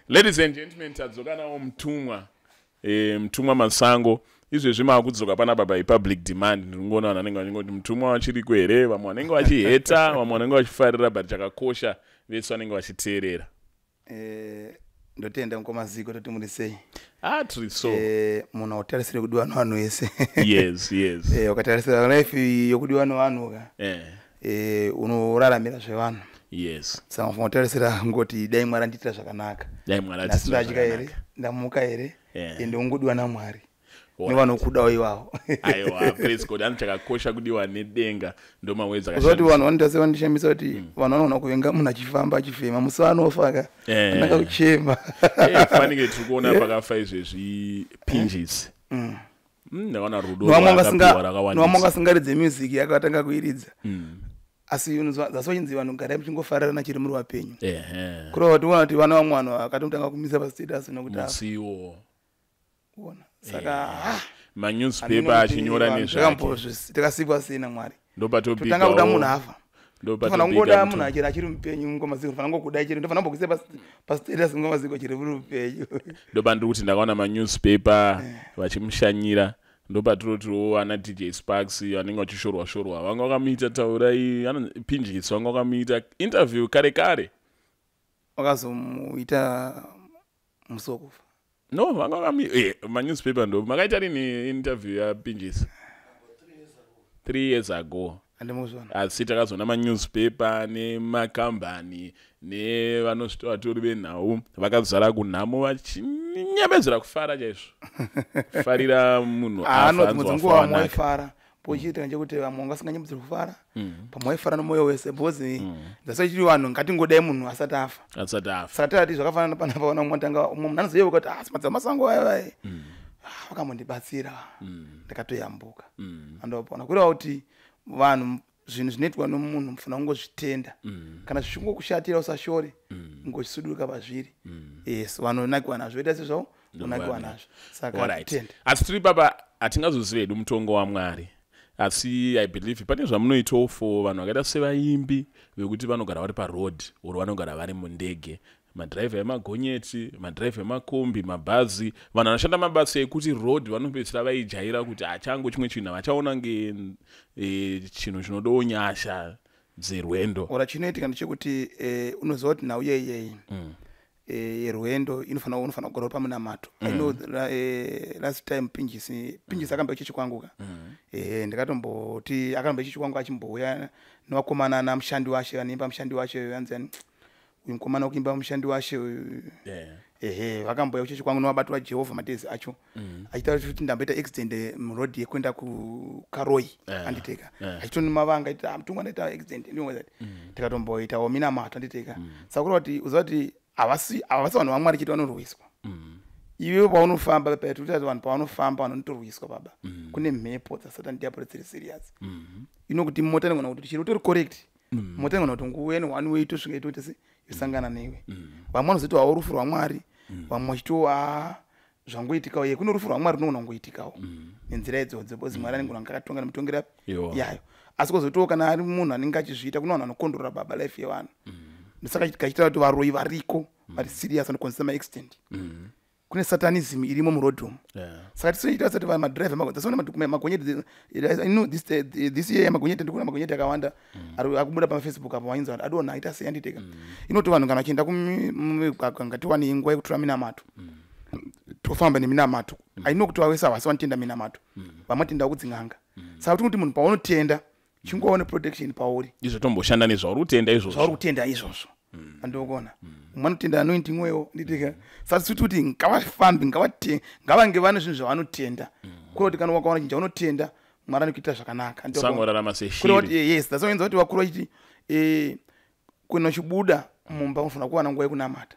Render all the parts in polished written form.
Ladies and gentlemen, tadzoka nawo Mutumwa, Mutumwa Masango. Izvezvi maakudzoka panapa papublic demand. Ndinongoona vanhu vanenge vachingoti Mutumwa vachiriko here, vamwe vanenge vachiheta, vamwe vanenge vachifarira, but chakakosha vese vanenge vachiteerera. Ndotenda mukomaziko, toti muri sei? Ah, tiri so. Munhu hautarisire kudiwa nevanhu vese. Ukatarisira life yokudiwa nevanhu ka, unoraramira zvevanhu. Saka unofanira kutarisira ngoti dai Mwari andiitira zvakanaka. Dai Mwari Nhasi atiitira ndadya here? Zvakanaka. Ndamuka here? Ende ungodiwa naMwari nevanokudawo ivavo. Aiwa, praise God. Ani chakakosha kudiwa nedenga, ndomawedzi. Kuzoti vanhu vanoita sevandishamisa kuti vanhu vanogona kuvenga munhu achifamba, achifema, musi vanofa ka, ananga kuchema. Fanike tiri kuona pakafa izvezvi Pinjisi. Ndakaona rudo Nevamwe rwaakapiwa nevamwe rakawandisa. vasingaridze music yakatanga kuiridza, asi zasi vachinzi vanhu garai muchingofararana chiri muri vapenyu. Kureva kuti uona kuti vana vamwe vanhu vakatotanga kumisa pastatus nokuti afa. Musiwo. Kuona saka, ah, Manewspaper hameno kuti achinyora vanhu nezvake. Takasikwa sei naMwari? Totanga kuda munhu afa, tofanira kungoda munhu achiri mupenyu. Ngomaziko tofanira kungokuda chiri, ndofanira kumbokuisa pastatus ngomaziko chiri muri mupenyu. Ndopandiri kuti ndakaona manewspaper vachimushanyira, ndopatirotiwo ana DJ Sparks vanenge vachishorwa shorwa, vanga vakamuita taurai Pinjisi, vanga vakamuita interview kare kare. Wakazomuita musi wokufa? No, vanga vakami manewspaper ndo makaita rini interview yaPinjisi? 3 years ago. Handimuzvona. Asi takazoona manewspaper nemakambani nevanozviti vatori venhau vakazara kunhamo vachinyemedzera kufara chaizvo, kufarira munhu afa, Ano anzi dzimwe wafa dzenguva vamwe wanaka. vaifara pochiitika nchekuti vamwe vanga vasinganyemedzeri kufara, pamwe vaifara nomwoyo wese because dzasachiri vanhu ngatingodai munhu asati afa. Asati afa. Saka tati zvakafanana panapa, ona umwe tanga umwe munhu anozoyeuka kuti ah, simadza masango aya vai, ah, vakambondibatsira, ndakatoyambuka. Andopona kureva kuti vanhu zvinhu zvinoitwa nomunhu mufanira kungozvitenda. Kana zvichingokushatira usashore, ungozvisuduruka pazviri. Yes, vanonakirwa nazvo, ita sezvavo unakiwa nazvo, saka tenda. Asi tiri papa, hatingazozivi hedu mutongo waMwari, asi I believe pane zvamunoitawo for vanhu vakaita sevaimbi vekuti vanogara vari paroad or vanogara vari mundege, madhiraivha emagonyeti, madhiraivha emakombi, mabhazi, vanhu vanoshanda mabasa ekuti road vanopedzisira vaijaira kuti hachango chimwe chinhu havachaona nge chinhu chinodawo nyasha dzerwendo. Ora, chinoitika ndechekuti unoziva kuti nhau yeiyei yerwendo inofanira unofanira kugara uri pamunamato. I know last time Pinjisi akamba ichechi kwangu ka. Ndakatomboti akamba ichechi kwangu achimbouya nevakomana namushandi washe vanoimba mushandi washe, anzi ani uyu mukomana wekuimba mushandi washe uyu? Ehe, vakamboya kuchechi kwangu nevabati vaJehovha matezi acho, achitaura kuti ndamboita accident muroad yekuenda kuKaroi. Anditeka achitoni mavanga aiti, "Ah, mutungu, andaita accident." Ndingoza tikatomboitawo minamato, anditeka. Saka kureva kuti uziva kuti havasi vanhu vaMwari chete vanorwiswa. Iwe paunofamba paitikuti vanhu pavanofamba vanotorwiswa baba. Kune mhepo dzasatani diabolo dziri serious. Inokuti mota inogona kuti chiri utori correct, mota inogona kuti nguve ne one way tosvika itoita se yosangana newe. Vamwe vanozoti hawo rufu rwaMwari, vamwe vachitiwo zvangoitikawo. Ye, kune rufu rwaMwari runogona kungoitikawo nenzira idzodzo because Mwari anenge anga akatonga nemutongero yayo. Asi kwozotiwo kana ari munhu anenge achizviita, kune vanhu vanokondorora baba life yevanhu. Ndosaka kachiita kuti varoyi variko vari serious vanokonzesa maaccident. Kune satanism irimo muroad umu. Saka tisoita sati madhiraivha magonyeti. I know this year magonyeti, ndikuona magonyeti akawanda ari akubuda pamafacebook apo, vainzi vanhu adonha, aita sei, anditeka. Inoti vanhu kana vachienda kumigwagwa, ngatiwanei nguva yekutora minamato, tofamba neminamato. I know kuti vawese havasi vanotenda minamato, vamwe vanotendawo kudzin'anga. Saka kuti munhu paunotenda chingovawo neprotection pauri. Izvo tomboshanda nezvauri kutenda Zvauri izvozvo. Kutenda izvozvo, andokona umwe anotenda anointing oil, nditika. Saka tisi kuti ngavafambe, ngavange vane zvinhu zvavanotenda, kureva kuti kana wakawana chinhu chaunotenda, Mwari anokuita zvakanaka. Andokona. Sangorarama Kureva seshiri. kuti yes, that's why kuti vakuru vachiti kuna uchibuda mumba unofanira kuwana nguva yekunamata.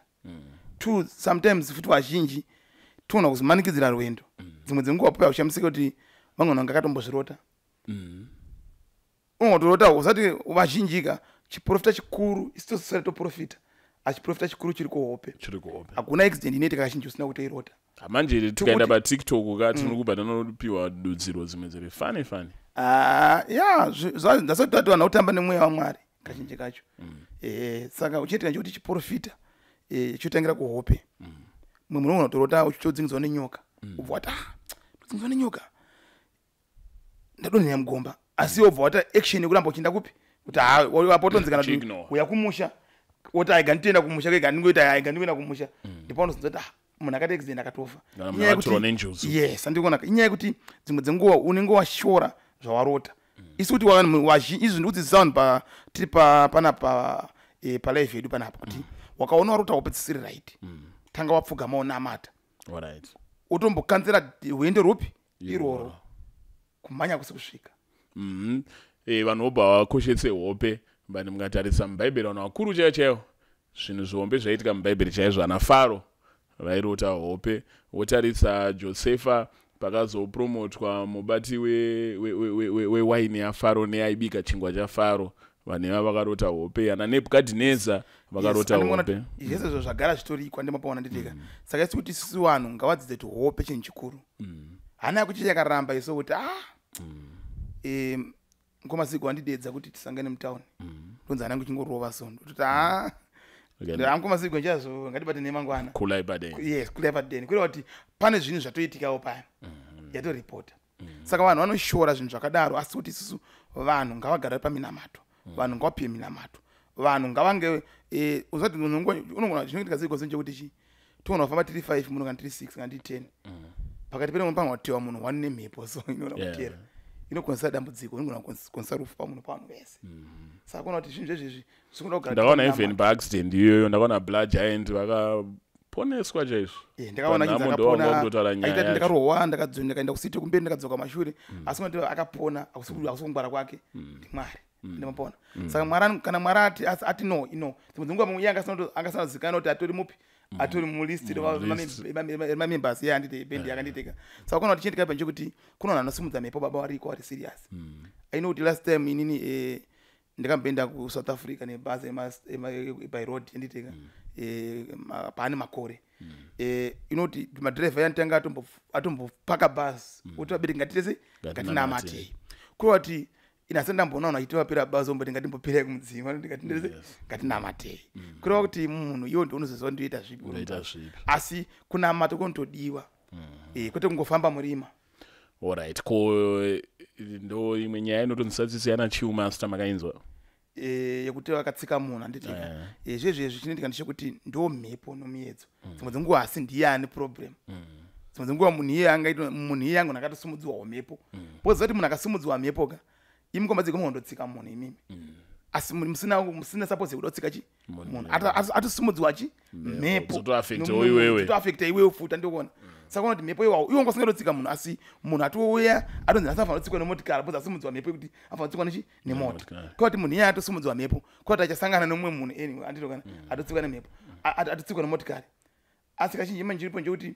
Two, sometimes futi vazhinji toona kuzomanikidzira rwendo. Dzimwe dzenguva puya ushamisika kuti vamwe vanhu vangakatombozvirota, unotorota usati. Vazhinji ka, chiprofita chikuru isu tosisati toprofita, asi chiprofita chikuru chiri kuhope. Chiri kuhope. Hakuna accident inoitika kazhinji usina kutoirota. Manje tikaenda paTikTok ka, tinokubva tanopiwa dudziro dzimwe dziri funny funny. Ah, ya, ndasati tati vanhu kutamba nemweya waMwari kazhinji kacho. Saka uchiitika nchekuti chiprofita Chotangira kuhope. Mumwe munhu unogona kutorota uchitodzingidzwa nenyoka, ubva wati, "Ah, ndodzingidzwa nenyoka, ndadonhera mugomba," asi wobva wata action yekuramba uchienda kupi, kuti ha, apo watonzikana kuti Uchiignore. uya kumusha, woti aiga nditoenda kumusha kega, ndingoita aiga ndingoenda kumusha, ndipo unozonzwa kuti, ah, munhu akaita accident akatofa. Kana munhu Inyaya akatorwa nenjuzu. Yes, andikuona inyaya yekuti dzimwe dzenguva unenge washora zvawarota. Isi kuti vanhu izvi ndikudzidzisa vanhu tiri panapa, palive yedu panapa, kuti wakaona warota hope dzisiri right, tanga wapfugama, unamata, utombokanzera rwendo rupi irworwo, kumhanya kusi kusvika. Vanhu vobva vakoshese hope, but mukatarisa mubhaibheri, vanhu vakuru chaivo chaivo, zvinhu zvihombe zvaiitika mubhaibheri chaizvo, ana Faro vairota hope. Wotarisa Josefa, pakazopromotwa mubati wewaini yaFaro neaibika chingwa chaFaro, vanhu ivava vakarota hope. Ana Nebhukadhineza vakarota Yes, andinoona hope. kuti zvese izvo zvagara zvitorikwa, ndemapaona nditeka. Saka isi kuti isusu vanhu ngavadzidze kuti hope chinhu chikuru. Hana yako chichi yakaramba iso kuti, ah, ngomasiku wandidedza kuti tisangane mutauni, ndonzi hana yangu ichingorova, so ndototi, ah, ngomasiku nchazvo, ngatibate nemangwana. Kulai padeni. Yes, kulai padeni, kureva kuti pane zvinhu zvatoitikawo paya, yatoripota. Saka vanhu vanoshora zvinhu zvakadaro, asi kuti isusu vanhu ngavagare paminamato, vanhu ngavapiwe minamato, vanhu ngavange uzati unogona zvinoitika sei kosenje kuti chi togona kufamba tiri 5 muno, kana tiri 6, kana tiri 10, pakati pene panotewa munhu one nemhepo, so inoona kutera inokonzesa dambudziko, inogona kukonzesa rufu pamunhu, pavanhu vese. Saka kuona kuti zvinhu zvezvezvi zvinoda kugara Ndakaona tiine even paaccident iyoyo, ndakaona Blood Giant vakaponeswa chaizvo. Ndakaona Panhamo chinzi ndo vanga akapona, kutotaura nyaya aita yacho. ndakarohwa, ndakaenda kusiti kumberi, ndakadzoka mashure, asi kuti akapona akusi kungwara kwake, ndiMwari, ndimapona. Saka Mwari kana Mwari ati no ino, dzimwe dzenguva iye angasina kuzikanwa kuti atori mupi, atori mulist Mulist. remamembers iye andite bendi yakanditeka. Saka kuona kuti chiendika pa nchekuti kuna vanhu vanosimudza mhepo, baba variko vari serious. I know kuti last time inini ndikamboenda kuSouth Africa nebhazi by road, anditeka, paane makore. Inoti madhiraivha yanditanga atombopaka bhazi kuti vabereki ngatitese ngatinamatei, kureva kuti inasa ndamboona vanhu vachitovapera bhazi, omboti ngatimboperai kumudzimu, vanoti ngatitese ngatinamatei, kureva kuti munhu iwo ndounozoziva ndioita zvipi. Unoita zvipi. Asi kunamata kunotodiwa, kwete kungofamba murima. Alright, ko ndo imwe nyaya inotonzisasisiyana, Chillmaster, makainzwa? Yekuti vakatsika munhu, handitika? Zvezvezvi chinoitika ndechekuti ndo mhepo nomuedzo. Dzimwe dzenguva asi ndiye ane problem. Dzimwe dzenguva munhu iye angaita, munhu iye angona akatosimudziwawo mhepo, because kuti munhu akasimudziwa mhepo ka, imi komadziko munondotsika munhu imimi, asi musina suppose yekuda kutsika chi munhu atosimudziwa chi mhepo. Dzotoaffectawo iwewe. Dzotoaffecta iwewe futi, andikuona. Saka ona kuti mhepo iwawo iwe ungasingatosika munhu, asi munhu atouya atonzi nhasi afanira kutsikwa nemotikari because asimudziwa mhepo yekuti afanira kutsikwa nechi nemota. Nemotikari. Kwati munhu iye atosimudziwa mhepo, kwati achasangana nemumwe munhu anyway, anditokana atotsikwa nemhepo, atotsikwa nemotikari. Asi kazhinji manje chiripo ndechekuti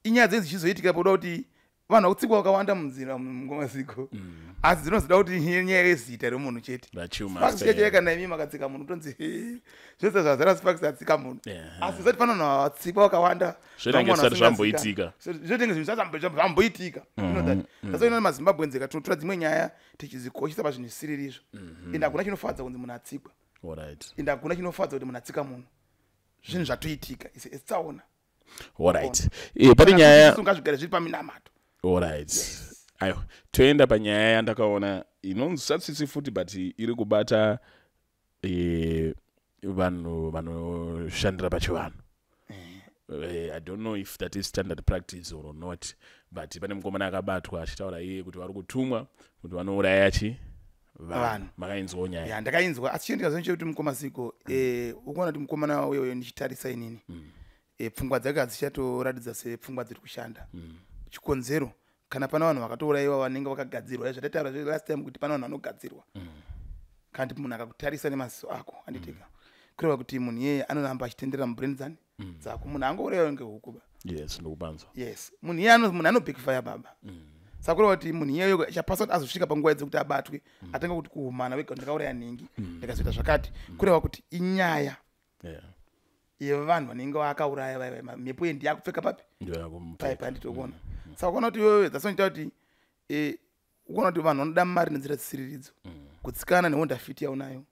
inyaya dzenzi dzichizoitika poda kuti vanhu vakutsikwa vakawanda munzira mungomaziko, asi dzinozoda kuti nyaya yezita remunhu chete. VaChillmaster, Sparks chete, kana imi makatsika munhu, tonzi zvese zvazara Sparks atsika munhu. Asi zati pana vanhu vatsikwa vakawanda. Zvinenge vamwe vanhu zvisati zvamboitika. Zvinenge zvinhu zvamboitika. You know that, that's why maZimbabweans tinotora dzimwe nyaya tichizikoshesa pazvinhu zvisiri izvo. Ende hakuna chinofadza kunzi munhu atsikwa. Ende hakuna chinofadza kuti munhu atsika munhu. Zvinhu zvatoitika tsaona. Alright, pane nyaya Ngazvigare zviri paminamato. Alright, aiwa, toenda panyaya yandakaona inonzi satsitsi futi, but iri kubata vanhu vanoshandira pachivanhu. I don't know if that is standard practice or not, but pane mukomana akabatwa achitaura iye kuti vari kutumwa kuti vanouraya chi vanhu. Vanhu. Makainzwawo nyaya? Ya, ndakainzwa, asi chinoitika zvinhu chekuti mukomasiko, ukuona kuti mukomana uyoyo, ndichitarisa inini, pfungwa dzake hadzichatoratidza sepfungwa dziri kushanda. Chikonzero, kana pana vanhu vakatourayiwa vanenge vakagadzirwa, zvataitaura last time kuti pana vanhu vanogadzirwa. Kana kuti munhu akakutarisa nemaziso ako, handitika, kureva kuti munhu iyeye anoramba achitenderera mubrain dzani dzako. Munhu angourayiwa ngehuku ba. Yes, ndokupanzwa. Yes, munhu iye munhu anobackfire, baba. Saka kureva kuti munhu iyeyo chapasa kuti azosvika panguva dzekuti abatwe, atanga kuti kuhumana wega, ndakauraya nhingi, ndikazoita zvakati, kureva kuti inyaya yevanhu vanenge vakauraya vaiva mhepo iyi ndiyakupfeka papi. Ndio yakumupfeka. Paipa, handitokuona. Saka kuona kuti iwewe dzasonita kuti ukuona kuti vanhu vanoda mari nenzira dzisiriridzo, kutsikana neHonda Fit yaunayo.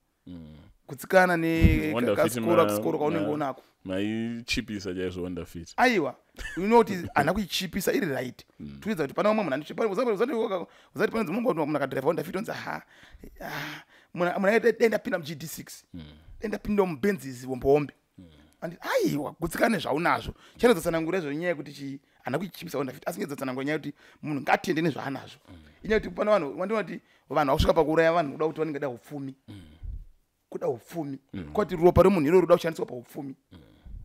Gutsikana Honda Fit. Nekasikoro kasikoro kaunenge unako. Maichipisa chaizvo Honda Fit. Aiwa, unoti handina kuichipisa, iri right. Tuidza kuti pane umwe munhu uzati pane dzimwe nguva munhu akadhiraivha Honda Fit, onzi ha, ah, munhu aita dai ndapinda muGD6, dai ndapinda muBenzizi hombe. Andi aiwa, gutsikana nezvaunazvo. Chanozotsanangura izvo nyaya yekuti chi handina kuichipisa Honda Fit, asi ngedzotsanangura nyaya yekuti munhu ngatende nezvaanazvo. Inyaya yekuti pane vanhu wandiona kuti vanhu vakusvika pakuuraya vanhu kuda kuti vanenge da upfumi, kuda upfumi, kwati ropa remunhu iroro roda kushandiswa paupfumi.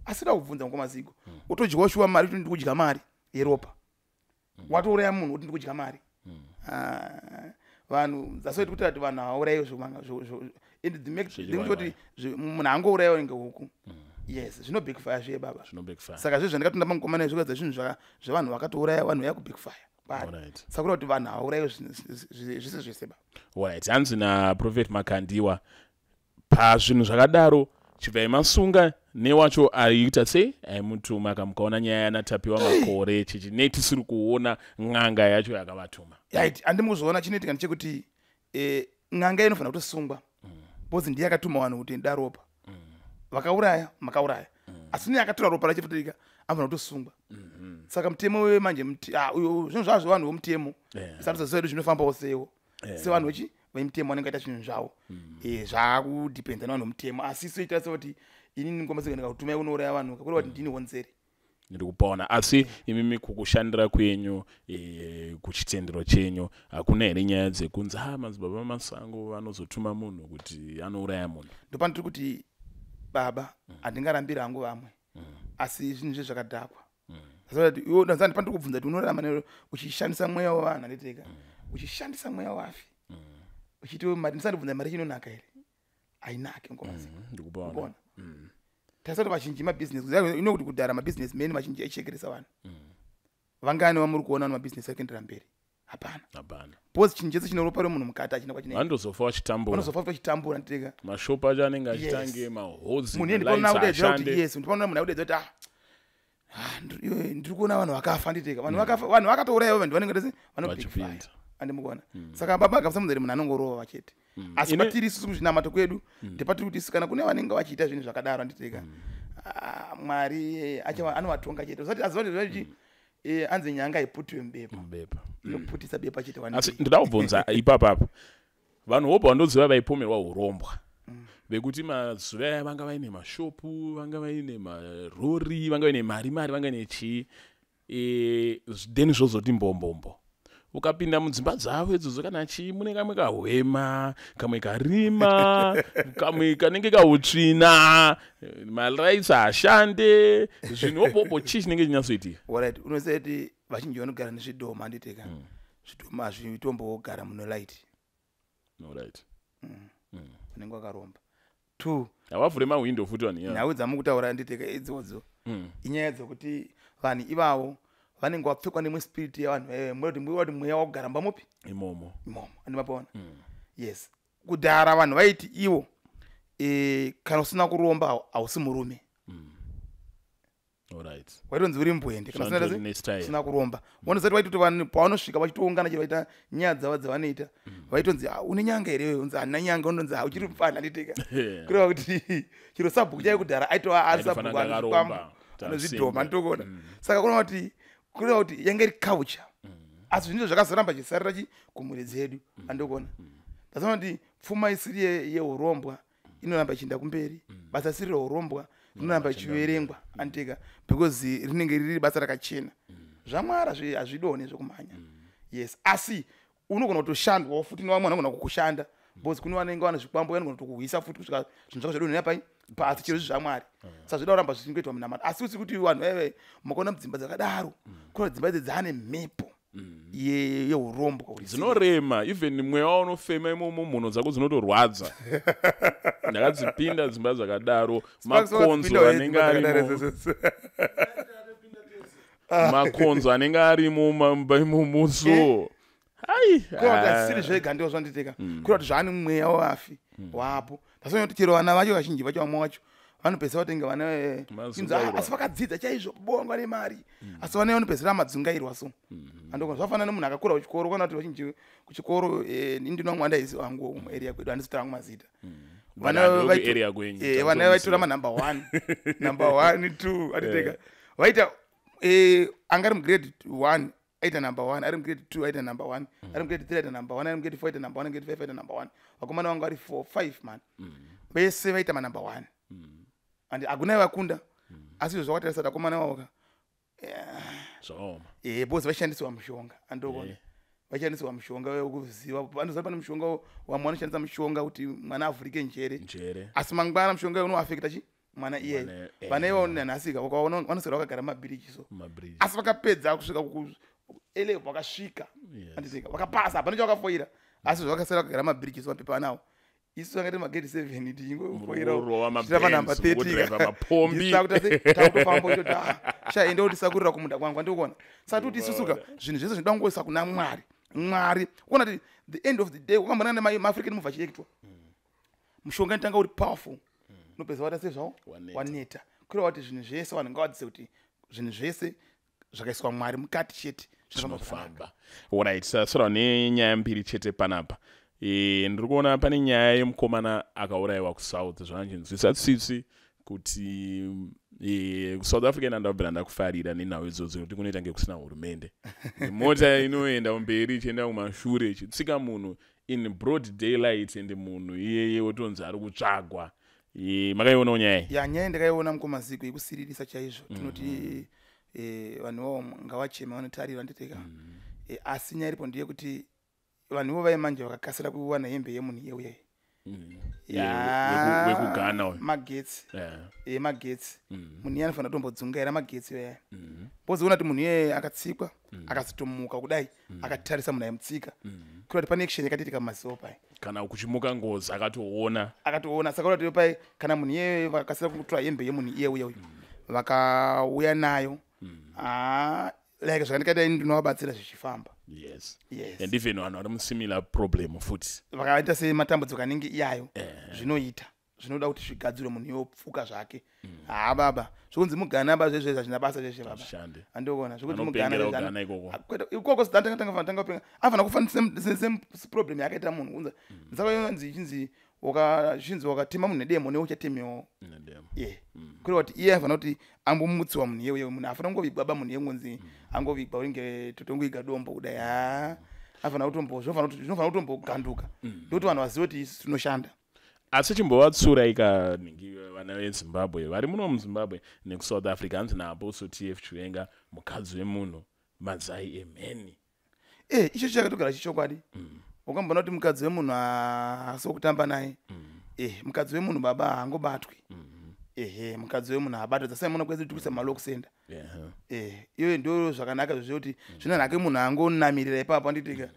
Asi da kubvunza ngomazigo, utodyawo shuwa mari kuti ndikudya mari yeropa, watouraya munhu kuti ndikudya mari. Ah, vanhu dzasoiti kuti ati vanhu havaurayiwe and Zvechiwaiwai. kuti munhu angourayiwa ngehuku. Yes, zvino backfire zviye, baba. Zvino backfire. Saka zvezvo ndakatenda pamukomana izvo kuratidza zvinhu zvevanhu vakatouraya vanhu vaya kubackfire. Saka kureva kuti vanhu havaurayiwe zvese zvese, baba. Alright, hanzi naProphet Makandiwa, pazvinhu zvakadaro chibvai masunga newacho aiita sei, aimutuma. Kamukaona nyaya yanaTapiwa Makore chichi, nei tisiri kuona n'anga yacho yakavatuma? Right, handimi kuzoona. Chinoitika ndechekuti n'anga inofanira kutosungwa because ndiye akatuma vanhu kuti enda ropa. Vakauraya, makauraya, asi niye akatora ropa rachifutirika anofanira kutosungwa. Saka mutemo wemanje ah, uyo zvinhu zvazvo vanhu vomutemo. Sarudzo zedu zvinofambawo sewo sevanhu vechi vemutemo vanenge vaita zvinhu zvavo. Zvakudhipenda nevanhu vomutemo, asi isu ita sekuti inini ngoma ndikakutumai kunouraya vanhu, kureva kuti ndini honzeri. Ndiri kupaona. Asi imimi kukushandira kwenyu kuchitendero chenyu hakuna here nyaya dzekunzi ha, madzibaba Masango vanozotuma munhu kuti anouraya munhu? Ndopandiri kuti, baba, handingarambiri hangu vamwe, asi zvinhu zve zvakadhakwa. Pandiri kubvunza kuti unorarama uchishandisa mweya wevanhu, handiteka uchishandisa mweya wafi, uchiti mari, ndisandibvunza, mari chinonaka here? Hainaki, ngomaziko. Ndikupaona. Kuona tarisa kuti vazhinji mabhizinesi ino kuti kudhara mabhizinesi meni vazhinji aichekeresa vanhu. Vangani vamuri kuona mabhizinesi akuendera mberi? Hapana. Hapana. Because chinhu chese chine ropa remunhu mukati hachina kwachinoenda. Vandozofa vachitambura. Vanozofa futi vachitambura, nditeka. Mashopu acho anenge achitange mahodzi, Munhu iye ndipanoona malights kudaidzira kuti ashande. Yes, ndipanoona munhu akudaidzira kuti ah, ah, ndiri kuona vanhu vakafa, nditeka vanhu vakafa, vanhu vakatouraiwa, vanhu vanenge tese vanobigfire. Vachipinda. Andimukuona. Saka baba akamusamudzeri munhu anongorova chete, asi patiri isusu kuzvinamato kwedu ndepatiri kuti isu kana kune vanenge vachiita zvinhu zvakadaro, anditeka, ah, Mwari anovatonga chete. Usati aziva kuti zvachi anzi nyanga haiputiwe mubepa. Mubepa. Inoputisa bepa chete one Asi day. ndoda kubvunza ipapapa, vanhu vobva vandoziva vaipomerwa urombwa vekuti mazuva aya vanga vaine mashopu, vanga vaine marori, vanga vaine mari mari, vanga vaine chii, then zvozoti mbombombo, ukapinda mudzimba dzavo idzodzo kana chii, mune kamwe kahwema, kamwe karima, kamwe kanenge kautsvina, malights haashande, zvinhu hobhobho. Chii chinenge chinyatsoitika? Alright, unoziva kuti vazhinji vanogara nezvidhoma, handiteka? Zvidhoma hazvitombogara muno light. Vanenge vakaromba two. Havavhure mahwindo futi vanhu iyavo. Nhau dzamukutaura, nditeka, idzodzo inyaya dzekuti vanhu ivavo vanenge vapfekwa nemwe spirit yevanhu vaive kuti mweya wakugara mba mupi? Imomo. Imomo, andimapaona? Yes, kudhara vanhu vaiti ivo kana usina kuromba hausi murume. Waitonzi uri mbwende kana usina Zvantori nestyle. Usina kuromba. Wanozati vaitoti vanhu pavanosvika vachitoungana chero vaita nyaya dzavo dzavanoita, vaitonzi, "Ah, une nyanga here iwewe?" Unzi handina nyanga, unonzi, "Ah, uchiri mufana," nditeka. Kureva kuti chiro sabhuku chaiyo kudhara aitova ari Aitofanira sabhuku akaromba, anozvikwambo, anozvidhoma. tasimba. Nditokuona. Saka kureva kuti yanga iri culture, asi zvinhu zvakazoramba chisarira chi kumhuri dzedu, andikuona. Ndazoona kuti pfuma isiri yeurombwa inoramba ichienda kumberi, basa isiri reurombwa rinoramba ichiverengwa, anditeka, because rinenge riri basa rakachena. Zvamwari hazvidonhe zvekumhanya. Yes, asi unogona kutoshandwawo futi nevamwe vanogona kukushanda, because kune vanenge vane zvikwambo, vanogona kutokuhwisa futi kusvika zvinhu zvako zvadonhera pai pasi, chero zvi zvamwari. Saka zvida kuramba zvichingoitwa munamato, asi usi kuti vanhu vaive mukaona mudzimba dzakadaro, kuna dzimba idzi dzaane mhepo yeurombwa huri Dzinorema, even mweya waunofema imomo, mhuno dzako dzinotorwadza. Ndakadzipinda dzimba dzakadaro, makonzo anenge arimo, makonzo anenge arimo mumba imomo, so ai. Kureva kuti asisiri zvega ndiwo zvanditeka, kureva kuti zvaane mweya wavafi wapo. Ndasonyanya kuti chero vana vacho vazhinji vacho, vamwe vacho vanopedzisa vatenge vana inzi, "Ah, Madzungairwa. asi vakadzidza chaizvo, bonga nemari, asi vana vanopedzisira madzungairwa." So andokona zvafanana nemunhu akakura kuchikoro, kana kuti vazhinji kuchikoro, indino vamwe vandaiziva hangu muarea kwedu, handisi hangu mazita. Vana vaitora manumber 1, number 1, 2, anditeka. Vaita anga ari mugrade 1 aita number 1, ari mugrade 2 aita number 1, ari mugrade 3 aita number 1, ari mugrade 4 aita number 1, grade 5 aita number 1. Vakomana vangu vari 4, 5 man. Vese vaita manumber 1. And hakuna vakunda. Asi izvo zvakatarisa vakomana vavo. Zvakaoma. Because vaishandiswa mushonga, andokona. Vaishandiswa mushonga wekuziva. Vanoziva pane mushonga, vamwe vanoshandisa mushonga kuti mwana avhurike njere. Asi mangwana mushonga unoafekta chi mwana iyeye. Vana ivo nanhasika vanoswera vakagara mumabhiriji so. Asi vakapedza kusvika ele vakasvika. Andisika vakapasa, hapana chavakafoira. Asi zvakasara vakagara mumabhiriji so mapepa anawo. Isu tanga magate 7 tichingofoira. Tiri number 30. Takutofamba uchitoti sha ende utisakurira kumunda kwangu, andikuona. Saka kuti isusuka zvinhu zvese zvinoda kungoisa kuna Mwari. Mwari ukaona kuti the end of the day ukambonana nemaAfrican movie achiactwa, mushonga inotanga uri powerful, unopedza waita sezvawo waneta. Kureva kuti zvinhu zvese vanhu ngavadzidze kuti zvinhu zvese zvakaiswa Mwari mukati chete zvinofamba. Alright, sasora nenyaya mbiri chete panapa. Ndiri kuona pane nyaya yemukomana akaurayiwa kuSouth, zvanchinzwisa tsitsi kuti kuSouth Africa ndandabvira ndakufarira nenhau idzodzo kuti kunoita ngekusina hurumende. Mota inoenda kumberi ichienda kumashure ichitsika munhu in broad daylight, and munhu iyeye wotonzi ari kutsvagwa. Makaionawo nyaya iyi? Ya, nyaya ndakaiona mukomaziko, yekusiririsa chaizvo. Tinoti vanhu ivavo ngavachema, vanotarira, nditeka. Asi nyaya iripo ndeyekuti vanhu ivo vai manje vakakasira kuwana hembe yemunhu iyeuya. Wekughana uyu. Magetsi. Magetsi. Munhu iye anofanira kutombodzungaira magetsi iyaya. Boziona kuti munhu iyeye akatsikwa, akazotomuka kudai, akatarisa munhu aimutsika, kureva kuti pane action yakatoitika mumaziso pai. Kana kuchimuka ngozi akatoona. Akatoona. Saka kuti pai kana munhu iyeye vakakasira kutora hembe yemunhu iye uya uyu, vakauya nayo, like zvakandikaita ini, ndinovabatsira zvichifamba. Yes. And even vanhu vari musimilar problem futi. Vakaita sematambudziko anenge iyayo, zvinoita zvinoda kuti zvigadzirwe, munhu iwopfuka zvake. Haa baba, zvokunzi mugana ba zvezve hazvina basa zveshe baba. Shande. Andikuona zvokuti mugana. Anopengera kugana ikoko. Kwete, ikoko tanga kupenga, anofanira kufa same problem yakaita munhu kunza. Saka inzi chinzi chinzi wakatema munhu nedemo, newe uchatemewo. Nedemo. Ye, kureva kuti iye anofanira kuti ambomutsiwa munhu iyewe. Munhu afanira kungovigwa ba, munhu yengonzi angovigwa unge totongoiga dombo kudai. Ha, anofanira kutombo zvinofanira kutomboganduka, ndokuti vanhu vazive kuti isu tinoshanda. Asi chimbovatsurai kaningi vana veZimbabwe vari muno muZimbabwe nekuSouth Africa. Hanzi naApostle TF Chiwenga, mukadzi wemunhu mazai emheni. Icho chakatogara chichokwadi. Ukamboona kuti mukadzi wemunhu haasi wokutamba naye. Mukadzi wemunhu baba haangobatwi. Ehe, mukadzi wemunhu haabatwi. Dzasai muona kwese tikuisa malock center. Iyoyo ndo zvakanaka zvezvekuti zvinonhake munhu angonamirira ipapo, anditika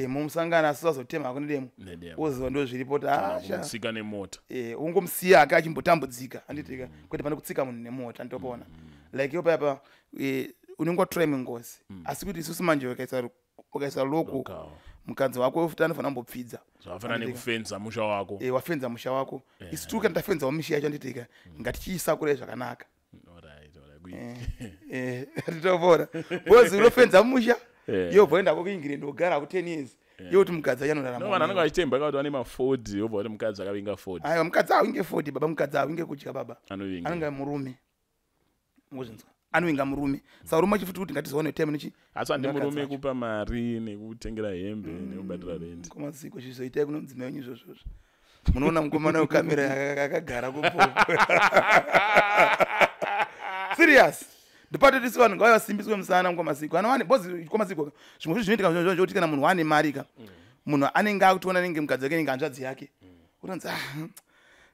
mumusangana, asi azotema hako nedemo. Nedemo. Oziva ndo zviripo kuti asha. Kutsika nemota. Ungomusiya ake achimbotambudzika, anditika, kwete pane kutsika munhu nemota. Nditopoona like ipo papa unenge watora imwe ngozi, asi kuti isusu manje ukaisa lock Lokawo. mukadzi wako futi anofanira kumbopfidza. Zvakafanana nekufenza musha wako. Wafenza musha wako. Isu tiri kana tafenzawo misha yacho, anditika, ngatichiisakurai zvakanaka. Titopora because unofenza musha, iwe bvoendako kuEngland, wogara ku 10 years, iwe kuti mukadzi No, vanhu vanenge achanorarama. vachitemba kuti vane mafodi, wobva kuti mukadzi akavinga fodi. Aiwa, mukadzi awinge fodi baba, mukadzi awinge kudya baba. Anovinga. Anonga murume, ngozvinzwa, anovinga murume. Saka rume achifuti kuti ngatizoone time nechi Asi handi nevakadzi murume vacho. kupa mari nekutengera hembe nekubhadhara rendi. Komaziko zvizoitai kuno mudzimai wenyu izvozvozvo. Munoona mukomana wekamera akagara kupo serious. Ndipatotisi vanhu ngavaya vasimbiswe musana mukomaziko anowane bozi komaziko. Zvimwe zvinhu zvinoitika zvokuti kana munhu wane mari ka, munhu anenge akutoona nenge mukadzi wake nenge hanzvadzi yake. Unonzi, "Ah,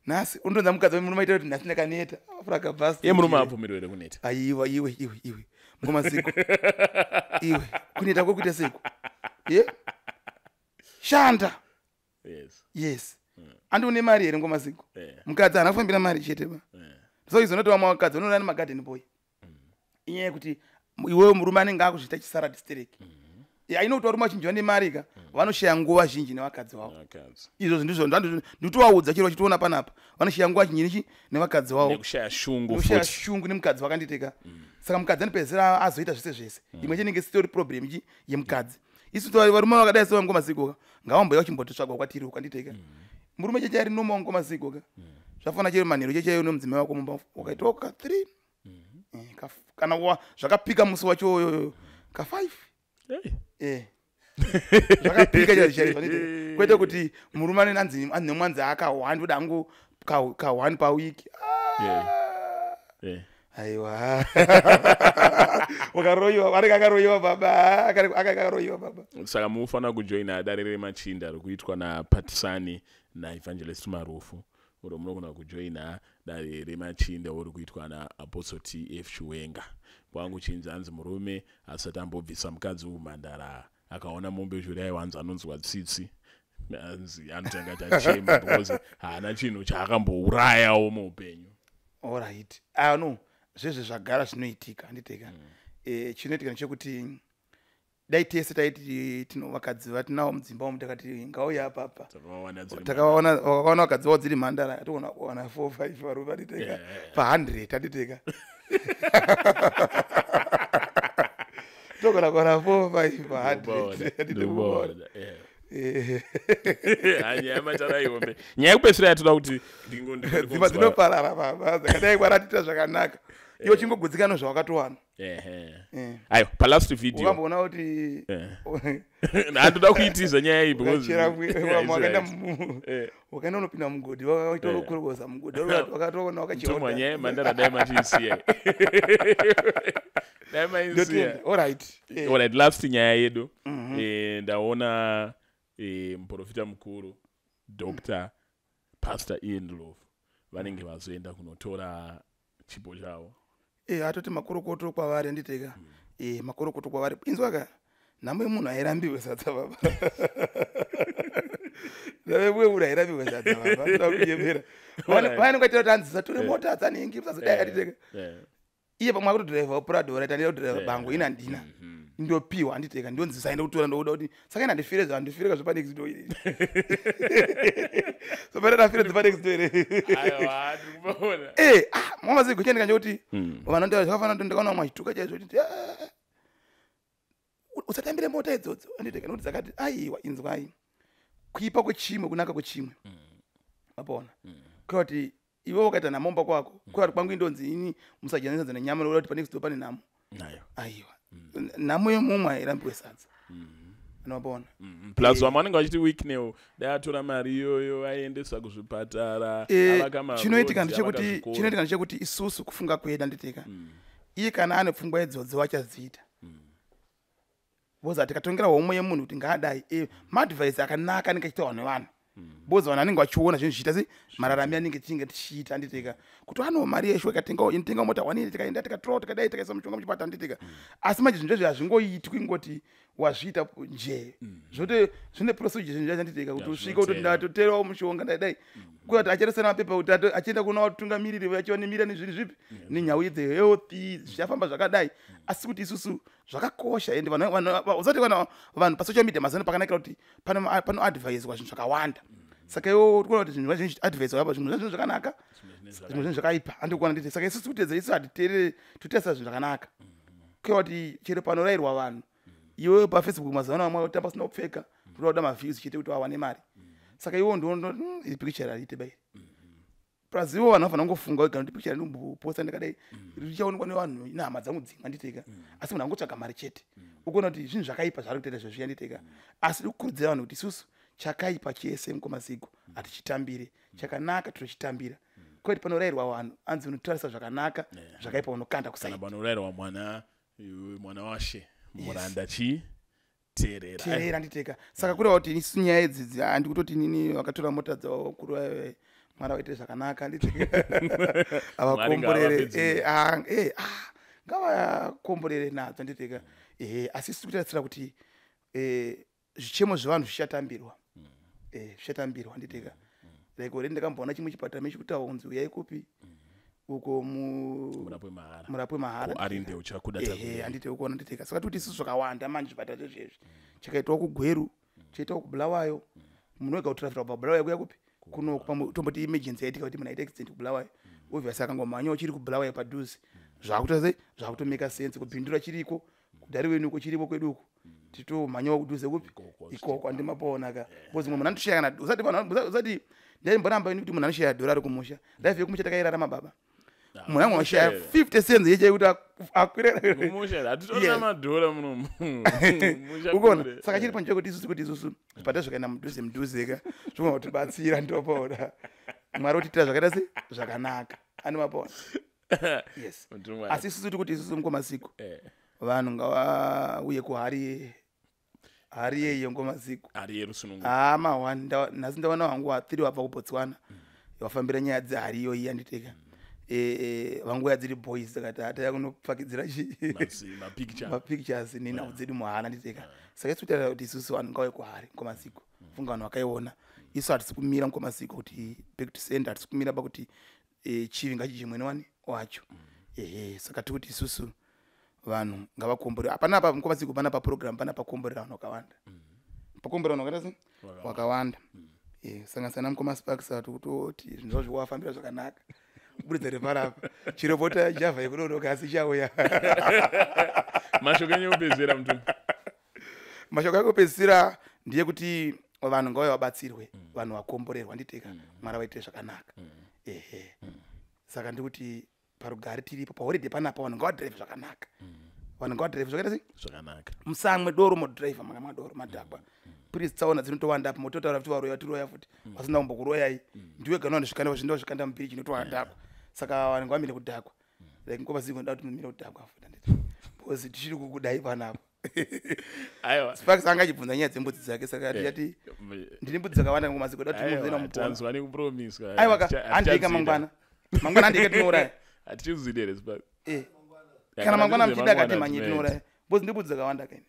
nhasi," unonzi mukadzi wemurume aita kuti, "Nhasi ndakaneta." Afuraka basi. Iye murume abvumirwe here kuneta? Aiwa, iwe, iwe, iwe, mukomaziko iwe, kuneta kwokuita seiko? Ye, shanda. Yes, andi une mari here ngomaziko? Mukadzi haana kufambira mari chete ba. So izonoti vamwe vakadzi vanoona nemagarden boy, inyaya yekuti iwewe murume anenge akuzviita chisaradi stereki. Aino kuti varume vazhinji vane mari ka vanoshaya nguva zhinji nevakadzi vavo. Vakadzi. Izvozvo ndizvo nditovaudza chero vachitiona panapa, vanoshaya nguva zhinji nechi nevakadzi vavo. Nekushaya shungu. Nekushaya futi. Shungu nemukadzi vakanditeka. Saka mukadzi anopedzisira azoita zvese zvese. Imwe chinenge sitori problem chi yemukadzi. Isu varume vakadai sevangomaziko ngavamboya vachimbototsvagwa kwatiri, ukanditeka. Murume cheche ari normal ngomaziko ka. Zvafana chero manheru cheche nomudzimai wako mumba ukaitawo ka 3. Kana zvakapika musi wacho yoyo ka 5. Hey. Zvakapika chaizvo kwete kuti murume ane anzi nemwanzi aka1 ndoda hangu ka 1 pa week. Aiwa. Wakaroyiwa, vari akaroyiwa baba, akaroyiwa baba. Saka mufanira kujoina dare remachinda rikuitwa naPatisani naEvangelist Marufu. Uro munogona kujoina dare remachinda uri kuitwa naApostle TF Chiwenga. Kwangu chinzi hanzi murume asati ambobvisa mukadzi umhandara akaona mombe zhure aiwanzi anonzwa tsitsi. Hanzi anotanga achachema because haana chinhu chaakambourayawo muupenyu. All right. Ah no, zvezve zvagara zvinoitika handiteka. Chinoitika ndechekuti dai tese taiti tino vakadzi vatinawo mudzimba umu takati ngauya apapa. Takaona vakaona vakadzi vavo dziri mhandara toona kuwana 4 5 varume handiteka. Pa 100 handiteka. Togona kuwana 4 5 pa 100 handiteka. Nyaya matara ihombe. Nyaya yekupedzisira yatoda kuti dzimba dzinoparara baba dzakadai kwaratita zvakanaka. Iwe chingogudzikana zvawakatowana. Aiwa, palast video ukamboona kuti handoda kuitiza nyaya iyi because wakaenda unopinda mugodhi wakaitorokurokoza mugodhi wakatoona wakachiona nyaya mandara dai machiisiya. Dai maisiya. All right. All right, last nyaya yedu. Ndaona muprofita mukuru Dr. Pastor Ian Love vanenge vazoenda kunotora chipo chavo. Atoti makorokoto kwavari handiteka. Makorokoto kwavari. Inzwaka nhamo yemunhu hairambiwe sadza baba. Nhamo yemunhu hairambiwe sadza baba. Ndoda kunyemera. Vanenge vachiita kuti hanzi satore mota dzanhingi musazodai handiteka. Iye pamwe akutodhiraivha Prado right andida kudhiraivha bango ini handina. Ndopiwa handiteka ndonzi saenda kutora ndokuda kuti saka ini handifire zvandifire zvepa next door iri. So pare ndafire zvepa next door iri. Aiwa ndikuona. Mama zigo chendika ndekuti vanhu ndava zvakafanana ndakaona mwa chituka chaizvo kuti usatambire mota idzodzo handiteka nokuti dzakati aiwa inzwai kuipa kwechimwe kunaka kwechimwe. Mapona. Kuti iwe wakaita nhamo mumba kwako kuti kwangu indonzi ini musadya nenyama nokuda kuti pa next door pane nhamo. Aiwa. Nhamo yemumwe hairambiwe sadza. Anopona. Plus vamwe vanenge vachiti Wicknell dai atora mari iyoyo aendesa kuzvipatara avaka maroads. Chinoitika ndechekuti isusu kufunga kwedu handiteka. Iye kana ane pfungwa idzodzo achadziita. Boza tikatongera homwe yemunhu kuti ngaadai maadvice akanaka anenge achitaurwa nevanhu. Boza vanhu vanenge vachiona zvinhu zvichiita se mararami anenge tichinge tichiita handiteka. Kuti ano mari yesho ikatenga inotenga mota 1 tikaenda tikatora tikadai tikaisa mushonga muchipatara handiteka. Asi manje zvinhu izvi hazvingoitwi ngoti wazviita nje. Zvote zvine procedure zvinhu handiteka kuti usvike kuti ndatoterawo mushonga ndadai. Kuti achiresana mapepa kuti achienda kuna vatungamiriri vachivanemira nezvinhu zvipi nenyau dzehealth zvichafamba zvakadai. Asi kuti isusu zvakakosha ende vanhu usati vanhu pasocial media mazano pakanakira kuti pano adviswa zvinhu zvakawanda. Saka iwo tikuona kuti zvinhu zvazhinji adviswa apa zvinhu zvinhu zvakanaka zvinhu zvinhu zvakaipa handikuona nditi saka isusu kutedza isu hatiterere totesa zvinhu zvakanaka. Kuya kuti chero panorayirwa vanhu iwe paFacebook mazuva ano vamwe otamba usina kupfeka toda kuda maviews chete kuti wawane mari. Saka iwo ndo iri picture harite bai. Plus iwo vanhu vanofanira kungofunga wega kuti picture ndomboposta ndakadai richaonekwa nevanhu nehama dzangu dzimwe handiteka. Asi munhu angotsvaga mari chete. Ukuona kuti zvinhu zvakaipa zvaari kutoita zvezvi handiteka. Asi tikukurudzira vanhu kuti isusu chakaipa chese mukomazigo hatichitambire, chakanaka tinochitambira. Kwete panorayirwa vanhu anzi unotarisa zvakanaka zvakaipa unokanda kusaidi. Kana panorayirwa mwana washe muranda chii teerera. Teerera handiteka. Saka kureva kuti isu nyaya idzi handikutoti nini vakatora mota dzavo kuru mwari vaite zvakanaka handiteka. Avakomborere ngavakomborere nadzo handiteka. Asi isu kutarisira kuti zvichemo zvevanhu zvichatambirwa. Zvichatambirwa handiteka. Like already ndakamboona chimwe chipatara mechikutaura kunzi uyai kupi uko murapwe mahara. Handite ukuona handiteka. Saka tikuti isusu zvakawanda manje zvipatara zvezvezvi. Chakaitawo kuGweru, chaitawo kuBulawayo. Munhu wega kutrafira kubva kuBulawayo kuya kupi kuno pamwe tomboti emergency yaitika kuti munhu aita accident kuBulawayo. Obviously akangomhanyawo chiri kuBulawayo padhuze. Zvakuita sei? Zvakutomeka sense kubhindura chiriko kudhari uko chiripo kwedu uko. Titomhanyawo kudhuze kupi ikoko handimapoona ka. Because mumwe munhu anotoshaya kana usati vanhu usati Ndaimboramba ini kuti munhu anoshaya dhora ari kumusha. Life yekumusha takairarama, baba. Munhu angu anoshaya 50 cents yeche kuti akwire. Kumusha hatitorina madhora munomu. Musha Ukona kure. saka chiri panjira kuti isusu, kuti isusu zvipata zvikaenda mudhuze mudhuze ka, zvinogona kutibatsira. Ndopona Mwari otiitira zvakaita se zvakanaka, anomapona, yes. Mutumwa. Asi isusu tiri kuti isusu mukomasiko, vanhu ngavauye kuhari, hari yeyo ngomasiko. Hari yerusununguko. Hama one, nhasi ndaona wangu wa3 wabva kuBotswana, wafambira nyaya dzehari iyoyi yanditeka. Vanguya dziri boys, takati hataya kunopfakidzira chi Mapicture. Mapictures nenhau dzedu muhana, nditeka. Saka isu kutaura kuti isusu vanhu ngauye kuhari mukomasiko. Funga vanhu vakaiona. Isu hatisi kumira mukomasiko kuti back to sender, hatisi kumira pakuti chivi ngachichi mwene wani wacho. Ehe, saka tikuti isusu vanhu ngavakomborera. Hapana apa mukomasiko, pana paprogram, pana pakomborera vanhu vakawanda, pakomborera vanhu vakaita se vakawanda. Sanganisa namukoma Sparks, tikutoti zvinhu zvavo zvikuwafambira zvakanaka kubudidza reparapa chirepota Javha yekunonoka, asi chauya. Mashoko enyu ekupedzisira, mutumwa. Mashoko ekupedzisira ndeyekuti vanhu ngavauye vabatsirwe, vanhu vakomborerwa, nditeka. Mwari vaitire zvakanaka. Ehe, saka ndikuti parugare tiripo paholiday panapa, vanhu ngavadhiraivhe zvakanaka, vanhu ngavadhiraivhe zvakaita sei? Zvakanaka. Musamwe doro modhiraivha, makamwa doro madhakwa. Please, tsaona dzinotowanda apo, mototaura futi varoya, tiroya futi vasina kumbokuroyai. Ndiwe gana vanhu zvinda zvikanda mubhiriji inotowadhakwa. Saka vanhu ngavamire kudhakwa. Like ngova ziko nda kuti mumire kudhakwa futi, handiti? Because tichiri kukudai panapa. Aiwa. Sparks anga achibvunza nyaya dzembudzi dzake, saka tichati ndine mbudzi dzakawanda ngomaziko da kuti mubvunze namupona. Tanzwa nekupromiswa. Aiwa ka, handika mangwana, mangwana handika, tinouraya. Hatichizvide here, Sparks? Eh. Kana mangwana muchida kati manye, tinouraya, because ndine mbudzi dzakawanda kaini.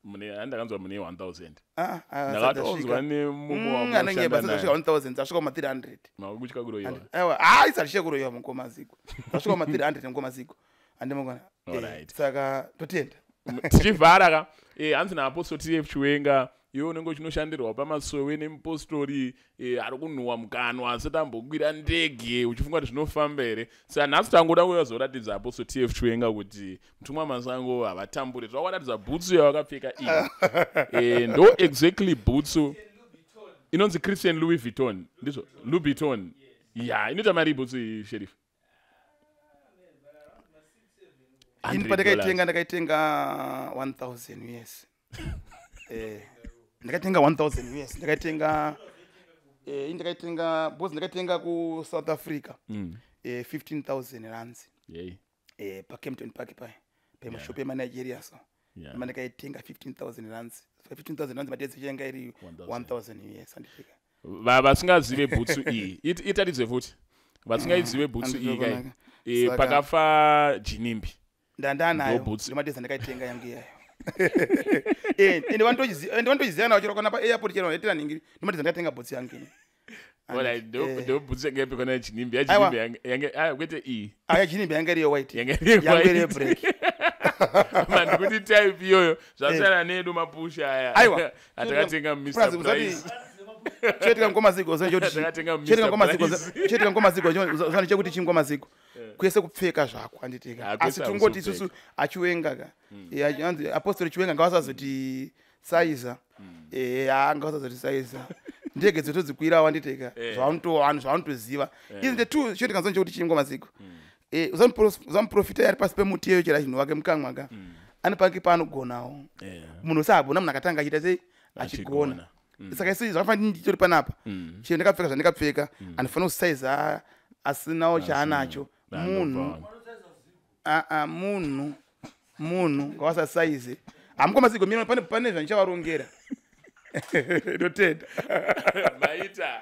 Mune, handakanzwa mune 1000. Ah, ah, Ndakatonzwa nemumwe. Anonyeba, dzasvika 1000, dzasvika kuma 300. Makutya kuroyiwa. Aiwa, hayi, dzasvika kuroyiwa mukomaziko, dzasvika kuma 300 mukomaziko, handimangwana. Alright. Saka totenda. Tichivhara ka, hanzi naapostle TF Chiwenga, iwe unenge uchinoshandirwa pamasowe nemupostori ari kunhuhwa mukanwa asati ambokwira ndege, uchifunga kuti zvinofamba here? Saka nhasi tangoda kuyazoratidza Apostle TF Chiwenga kuti mutumwa Masango havatamburi. Tavaratidza bhutsu yavakapfeka iyi. Ndo exactly bhutsu inonzi Christian Louis Vuitton, ndizvo, Louboutin ya. Inoita mari bhutsu iyi, sheriff? Ini pandakaitenga, ndakaitenga 1000 US. Ndakaitenga 1000 US. Ndakaitenga ini ndakaitenga because ndakaitenga kuSouth Africa 15,000 rands. PaKempton Park paya pamashopu emaNigeria, so ma ndakaitenga 15,000 rands. 15,000 rands madedzi yanga iri 1000 US, andifika. Vasingazive bhutsu iyi, itaridze futi, vasingaizive bhutsu iyi kai. Anditokonaka. Pakafa Ginimbi. Ndandanayo. Ndo bhutsu. Ndomadezi ndakaitenga yangu iyayo. Ende vanotoziva nawo chero kana paairport chero vaitira nhingi, ndomadezi ndakatenga bhutsu yangu ini. Alright, ndo bhutsu yanga yapfekwa naGinimbi. Aiwa. YaGinimbi yange kwete iyi. Aya, Ginimbi yanga iriyo white. Yanga iri Yanga iri white. break. Mandikuti type iyoyo zvasiyana nedu mapusha aya Aiwa. atakatenga Mr Plus, Price. Choitika ngomaziko Takatenga Mr. choitika ngomaziko Price. choitika ngomaziko zano chekuti chingomaziko kwese kupfeka zvako, handitika? Ah, kwese Asi tungoti hausi isusu aChiwenga ka. Anzi Apostle Chiwenga ngavasazoti saiza, ngavasazoti saiza ndege dzotodzikwira, wanditeka. Vanhu zvavanotoziva izi ndetu. Choitika nzoni chekuti chingomaziko uzamuprofita ari pasi pemuti iyoyo, chera chinhu wake mukamwa ka, ane pake paanogonawo. Munhu usabona munhu akatanga achiita sei, achigona. Achigona. Saka isu zvakafanira nditori panapa, chero ndakapfeka zvandakapfeka, handifanira kusaiza asinawo chaanacho munhu. Aa, munhu ngawasasaize hamukomasiko mino pane zvandichavarongera. Ndotenda. Maita.